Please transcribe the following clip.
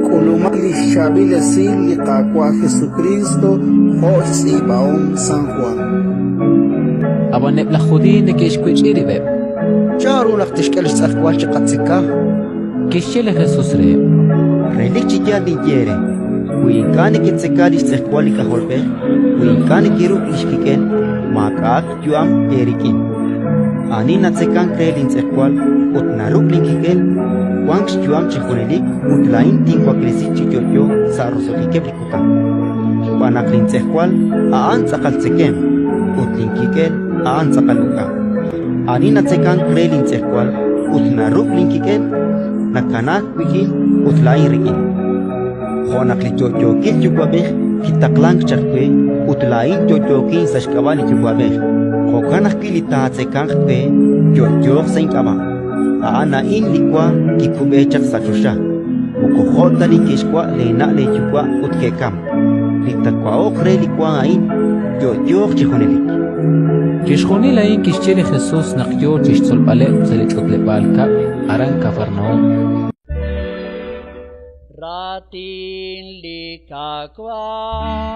K'ulumaq li xChaab'il Esil li Qaawa' Jesukriist jo' xtz'iib'ahom San Jwan. Ab'an eb' laj Judiiy neke'xwech'i rib'eb'. Chanru naq tixk'e li xtz'ejwal chiqatzeka? Kixye li Jesus reheb': Relik chi yaal ninye eere: wi ink'a' neketzeka li xtz'ejwal li K'ajolb'ej, wi ink'a' nekeruk' li xkik'el, maak'a'aq yu'am eerik'in. Ani natzekank re lintz'ejwal ut naruk' linkik'el, wank xyu'am chi junelik ut laa'in tinwaklesi chi yo'yo sa' roso'jikeb' li kutan. Xb'aan naq lintz'ejwal a'an tz'aqal tzekemq ut linkik'el a'an tz'aqal uk'a'. Ani natzekank re lintz'ejwal ut naruk' linkik'el, nakanaak wik'in ut laa'in rik'in. Jo' naq li yo'yookil Yuwa'b'ej kitaqlank chaq we ut laa'in yo'yookin sa' xk'ab'a' li Yuwa'b'ej, jo'kan ajwi' li taatzekanq we yo'yooq sa' ink'ab'a'. A'an a'in li wa kikub'e chaq sa' choxa, moko jo' ta li ke'xwa' leena' leeyuwa' ut ke'kamk. Li taawa'oq re li wa a'in yo'yooq chi junelik. Chixjunil a'in kixye li Jesus naq yo chi xtzolb'aleb' sa' li ch'utleb'aal kab'l aran Kafarnaúm. Raatin li Qaawa'.